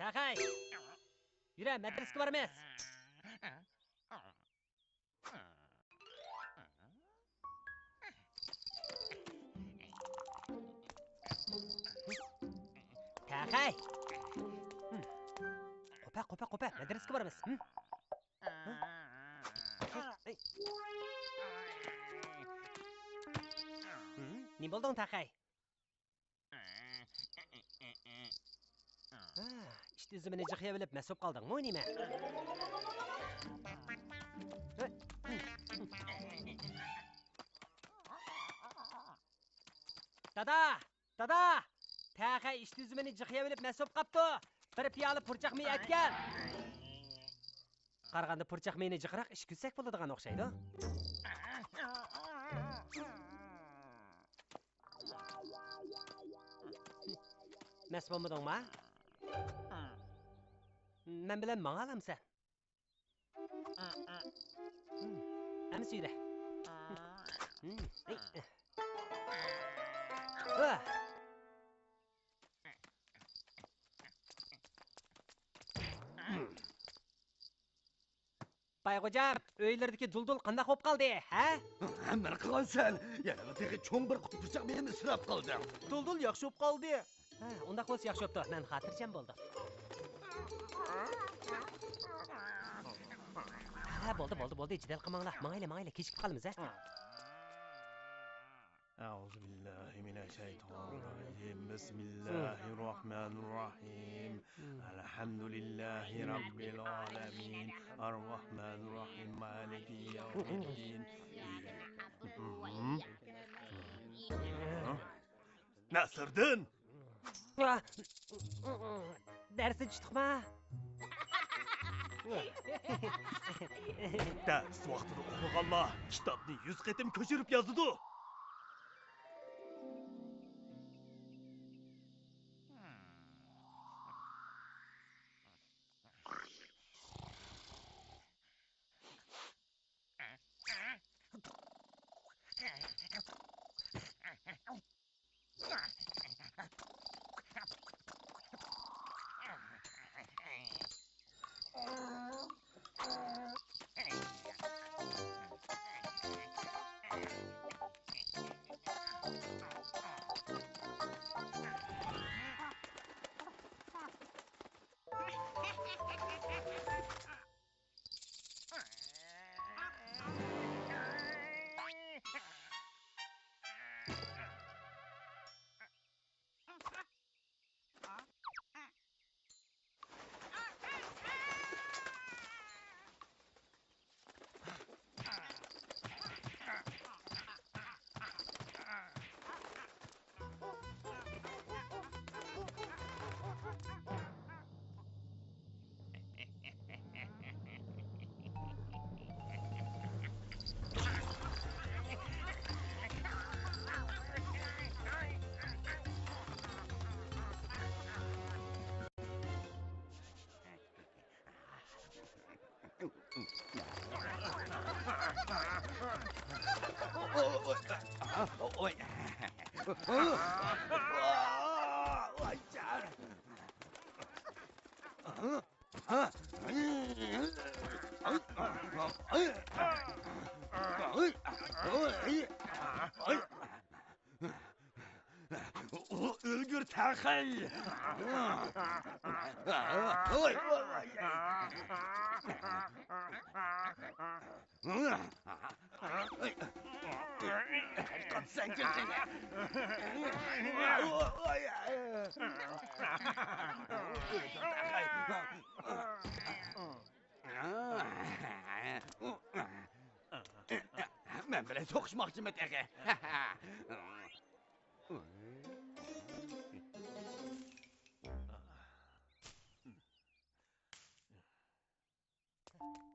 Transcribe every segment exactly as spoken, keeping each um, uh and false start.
تاخەي! يۈرە، مەدرىسىگە بارىمىز. تاخەي! قوپە، قوپە، قوپە، مەدرىسىگە بارىمىز. نېمە بولدۇڭ، تاخەي؟ ھە، ئىت ئۈزۈمىنى جىقىيىۋېلىپ مەست بولۇپ قالدىڭمۇ نېمە؟ دادا! دادا! تاخەي ئىت ئۈزۈمىنى جىقىيىۋېلىپ مەست بولۇپ قاپتۇ. بىر پىيالە پۇرچاق مېيى ئەتكەن. قارىغاندا پۇرچاق مېيىنى جىقراق ئىچكۈزسەك بولىدىغان ئوخشايدۇ. مەست بولمىدىڭما؟ مەن بىلەن ماڭالامسەن؟ ئەمسە يۈرە. باي خوجام، ئۆيلىرىدىكى دۇلدۇل قانداق بوپ قالدى، ھە؟ ھەممىنى قىلغانسەن. يەنىلا تېخى چوڭ بىر قۇتقۇچاق مېيىمنى ئىسراپ قىلدىڭ. دۇلدۇل ياخشى بوپ قالدى. ھە، ئۇنداق بولسا ياخشى بوپتۇ. مەن خاتىرجەم بولدۇم. ھە، بولدى، بولدى، بولدى. جېدەل قىلماڭلار. ماڭايلى، ماڭايلى. كېچىكىپ قالىمىز، ھە؟ أعوذ بالله من الشيطان الرجيم. بسم الله الرحمن الرحيم. الحمد لله رب العالمين. الرحمن الرحيم. مالك يوم الدين. نەسىردىن! دەرستىن چىقتۇقما؟ دەرس ۋاقتىدا ئوقۇغانلار كىتابنى يۈز قېتىم كۆچۈرۈپ يازىدۇ. ئۇلگۈر تاخەي! قاپسەن كىرسەڭ. مەن بىلەن سوقۇشماقچىمۇ تېخى؟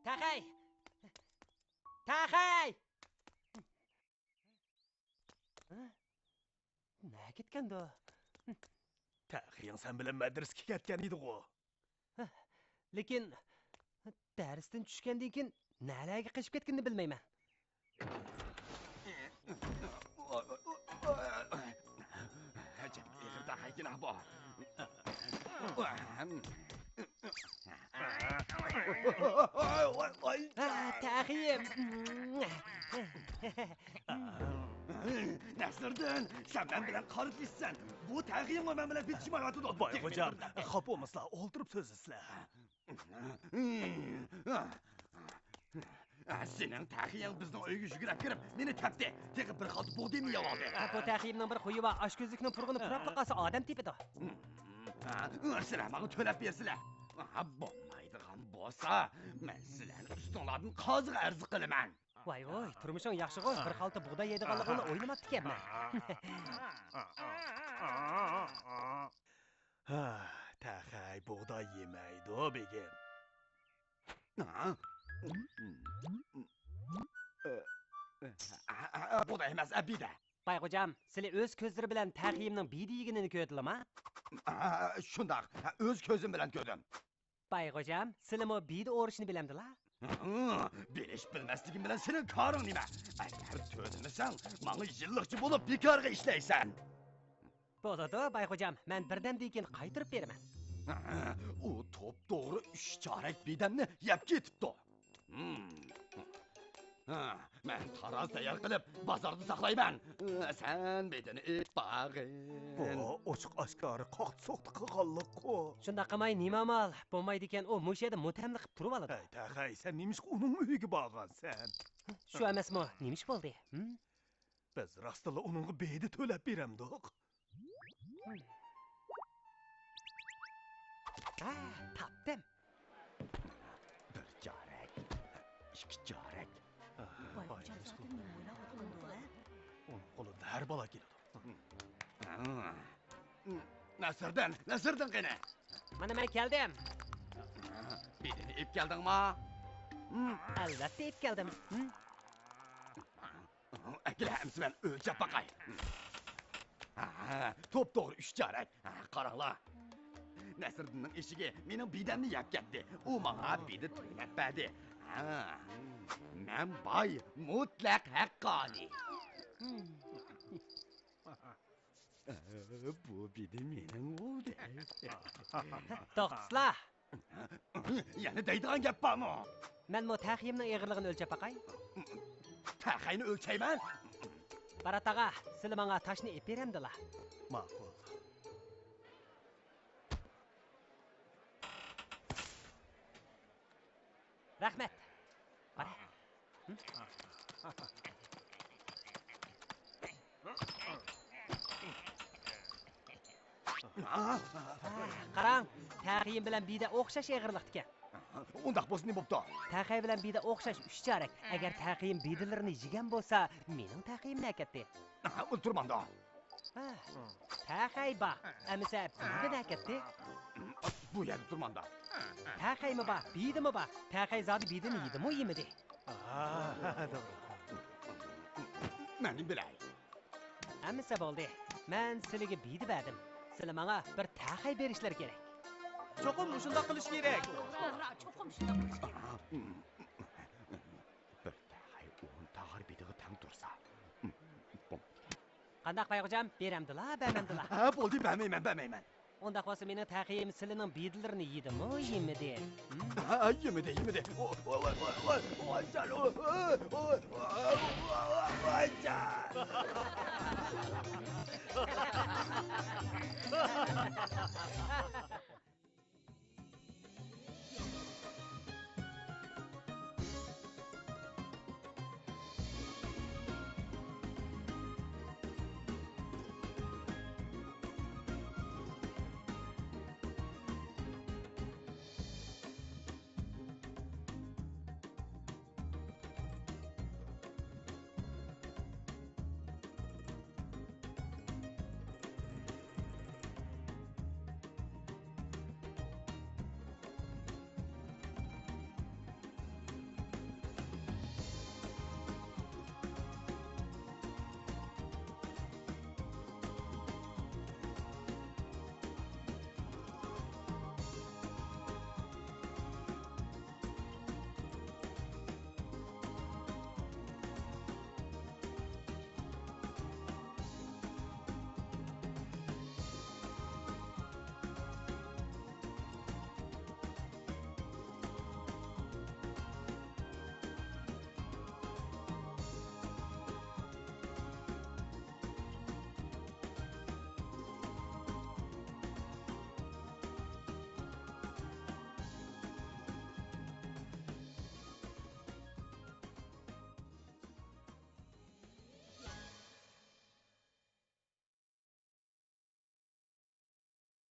تاخەي! تاخەي! نەگە كەتكەندۇ؟ تاخەينىڭ سەن بىلەن مەدرىسىگە كەتكەن ئىدىغۇ؟ لېكىن دەرستىن چۈشكەندىن كېيىن نەلەرگە قېچىپ كەتكىنىنى بىلمەيمەن. ئەجەب ئېغىر تاخەيكەن بۇ. ھە، تەخىيىم. نەسىردىن، سەن مەن بىلەن قارشىلىشىسەن. بۇ تەخىيىڭمۇ مەن بىلەن پېتىشمايۋاتىدۇ. باي خوجام، خاپا بولمىسىلا، ئولتۇرۇپ سۆزلىسىلە. سېنىڭ تەخىيىڭ بىزنىڭ ئۆيگە يۈگۈرۈپ كىرىپ، مېنى تەپتى. تېخى بىر خالتا بۇغدىيىمنى يەۋالدى. ھە، بۇ تەخىيىمنىڭ بىر خۇيى بار، ئاشكۆزلۈكنىڭ پۇرىقىنى پۇراپلا قالسا، ئادەم تېپىدۇ. سىلەر ماڭا تۆلەپ بېرىسىلەر. بولمايدىغان بولسا، مەن سىلەرنى ئۈستۈڭلاردىن قازىغا ئەرز قىلىمەن. ۋاي ۋۇي، تۇرمۇشۇڭ ياخشىغۇ، بىر خالتا بۇغداي يەيدىغانلىقىڭنى ئويلىماپتىكەنمەن. ھە، تەخەي بۇغداي يېمەيدۇ، بېگىم. ھە؟ بۇغداي ئەمەس، بىدە. باي خوجام، سىلى ئۆز كۆزلىرى بىلەن تەخىيىمنىڭ بىدە يېگىنىنى كۆردىلىما؟ شۇنداق، ئۆز كۆزۈم بىلەن كۆردۈم. باي خوجام، سىلىمۇ بىدە ئورۇشنى بىلەمدىلا؟ بىلىش بىلمەسلىكىم بىلەن سېنىڭ كارىڭ نېمە؟ ئەگەر تۆلىمىسەڭ، ماڭا يىللىقچى بولۇپ بىكارغا ئىشلەيسەن. بولىدۇ، باي خوجام، مەن بىردەمدىن كېيىن قايتۇرۇپ بېرىمەن. ئۇ توپتوغرا ئۈچ چارەك بىدەمنى يەپ كېتىپتۇ. ھە، مەن تارازا تەييار قىلىپ، بازاردا ساقلايمەن. سەن بىدىنى ئېلىپ بارغىن. بۇ ئوچۇق ئاشكارا قاقتى-سوقتى قىلغانلىققۇ. شۇنداق قىلماي نېمە ئامال؟ بولمايدىكەن، ئۇ مۇشۇ يەردە مۇتەملىق قىلىپ تۇرۇۋالىدۇ. ھەي، تەخەي، سەن نېمىشقا ئۇنىڭ ئۆيىگە بارغانسەن؟ شۇ ئەمەسمۇ؟ نېمە ئىش بولدى؟ ھىم؟ بىز راستتىنلا ئۇنىڭغا بىدە تۆلەپ بېرەمدۇق؟ ھە، تاپتىم. بىر چارەك، ئىككى چارەك. ۋاي، خوجام زادى نېمە ئويلاۋاتقاندۇ، ھە؟ ئۇنىڭ قولىدا ھەر بالا كېلىدۇ. نەسىردىن، نەسىردىن قېنى؟ مانا مەن كەلدىم. بىدىنى ئېلىپ كەلدىڭما؟ ئەلۋەتتە ئېلىپ كەلدىم. ئەكېلە، ئەمسە مەن ئۆلچەپ باقاي. ھە، توپتوغرا ئۈچ چارەك. ھە، قاراڭلار. نەسىردىننىڭ ئېشىكى مېنىڭ بىدەمنى يەپ كەتتى. ئۇ ماڭا بىدە تۆلەپ بەردى. ھە، مەن باي، مۇتلەق ھەققانىي. بۇ بىدە مېنىڭ بولدى. توختىسىلا! يەنە دەيدىغان گەپ بارمۇ؟ مەنمۇ تەخىيىمنىڭ ئېغىرلىقىنى ئۆلچەپ باقاي. تەخەينى ئۆلچەيمەن؟ بارات ئاغا، سىلى ماڭا تاشنى ئېلىپ بېرەمدىلا؟ ماقۇل. رەھمەت. بارە. قاراڭ، تەخىيىم بىلەن بىدە ئوخشاش ئېغىرلىقتىكەن. ئۇنداق بولسا نېمە بوپتۇ؟ تەخەي بىلەن بىدە ئوخشاش ئۈچ چارەك. ئەگەر تەخىيىم بىدىلىرىنى يېگەن بولسا، مېنىڭ تەخىيىم نەگە كەتتى؟ ئۇنتۇرمامدۇ؟ ھە، تەخەي بار، ئەمىسە بىدە نەگە كەتتى؟ بۇ يەردە تۇرمامدۇ؟ تەخەيمۇ بار، بىدىمۇ بار. تەخەي زادى بىدىنى يېدىمۇ يېمىدى؟ مەن نېمە بىلەي؟ ئەمىسە بولدى. مەن سىلىگە بىدە بەردىم. سىلى ماڭا بىر تەخەي بېرىشلىرى كېرەك. چوقۇم مۇشۇنداق قىلىش كېرەك. توغرا، چوقۇم شۇنداق قىلىش كېرەك. بىر تەخەي ئون تاغار بىدىغا تەڭ تۇرسا. قانداق بايغۇجام، بېرەمدىلا، بەرمەمدىلا؟ ھە، بولدى، بەرمەيمەن، بەرمەيمەن. ئۇنداق بولسا مېنىڭ تەخىيىم سىلىنىڭ بىدىلىرىنى يېدىمۇ يېمىدى؟ ھە، يېمىدى، يېمىدى. ۋاي، ۋاي، ۋاي، ۋاي، ۋاي، ۋاي، ۋاي، ۋاي، ۋاي، ۋاي.